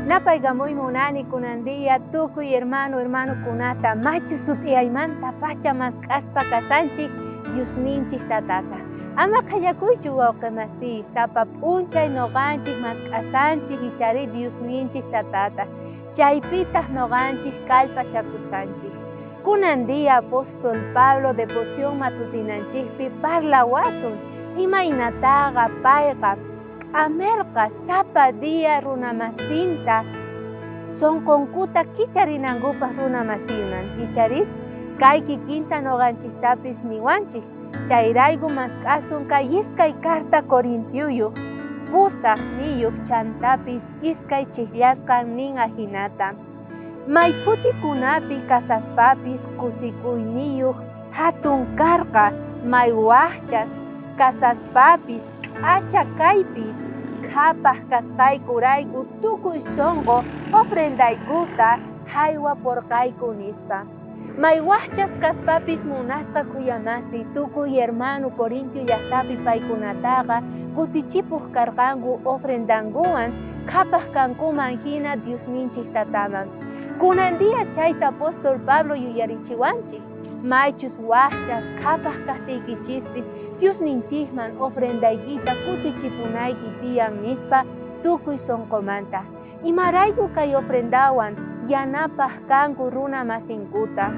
Napaykamuy munani kunan día tukuy hermano hermanokunata machu sut'iyaymanta pacha mask'aspa kasanchik Diosninchik tatata. Ama qhallakuychu wawqe masiy, sapa p'unchay noqanchik mask'asanchik ichari Diosninchik tatata. Chaypitaj noqanchik kallpachakusanchik. Kunan día apóstol Pablo devoción matutinanchikpi parlawasun imaynataqa payqa k'amerqa sapa día runamasinta sonqonkuta kicharinankupaj runamasinman. Icharis kay kikinta noqanchiktapis niwanchik. Chayrayku mask'asun kay iskay carta Corintiuyuq pusaj niyuq chantapis iskay chijllasqan nin ajinata. May phutikunapi kasaspapis kusikuyniyuq jatun karqa, may wajchas kasaspapis k'acha kaypi qhapaj kasqaykurayku tukuy sonqo ofrendaykuta jaywaporqayku, nispa. May wajchas kaspapis munasqa khuyamasi tukuy hermano Corintio llajtapi paykunataqa kutichipoj karqanku ofrendankuwan qhapaj kankuman jina Diosninchej Tataman. Kunan día chayta apóstol Pablo yuyarichiwanchej. Maychus wajchas qhapaj kajtiykichispis Diosninchejman ofrendaykita kutichipunayki tiyan nispa tukuy sonqomanta. Imarayku kay ofrendawan yanapaj kanku runa masinkuta?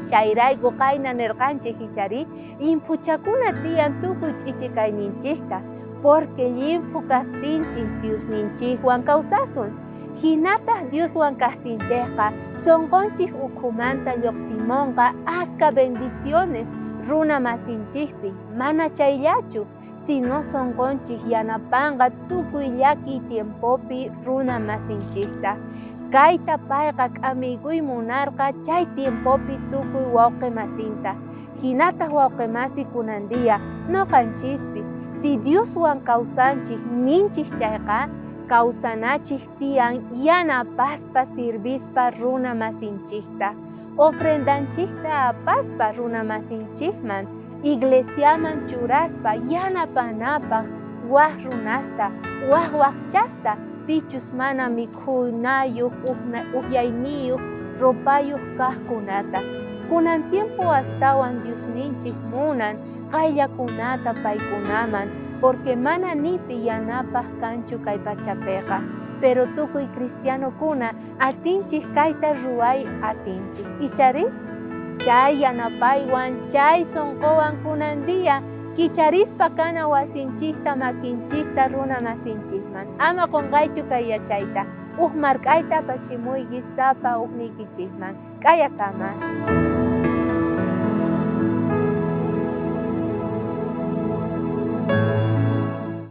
Chayrayku qayna nerqanchej icharí, llimphuchakuna tiyan tukuy ch'ichi kayninchejta, porque llimphu kajtinchej Diosninchejwan kawsasun. Jinataj Dioswan kajtinchejqa sonqonchej ukhumanta llojsimonqa aska bendiciones runa masinchejpi, mana chayllachu, sino sonqonchej yanapanqa tukuy llakiy tiempopi runa masinchejta. Kayta payqa k'amiykuy munarqa chay tiempopi tukuy wawqe masinta. Jinataj wawqe masi kunan día noqanchispis si Dioswan kawsanchej ninchej chayqa, kawsanachej tiyan yanapaspa sirvispa runa masinchejta, ofrendanchejta apaspa runa masinchejman, iglesiaman churaspa yanapanapaj waj runasta, waj wajchasta, pichus mana mikhunayoj, ujyayniyoj, ropayoj kajkunata. Kunan tiempo astawan Diosninchej munan qayllakunata paykunaman, porque mana nipi yanapaj kanchu kay pachapeqa. Pero tukuy cristianokuna atinchej kayta ruway atinchej. Icharis? Chay yanapaywan, chay sonqowan kunan día kicharispa kana wasinchejta, makinchejta runa masinchejman. Ama qonqaychu kay yachayta. Uj mark'ayta apachimuyki sapa ujniykichejman. K'ayakama.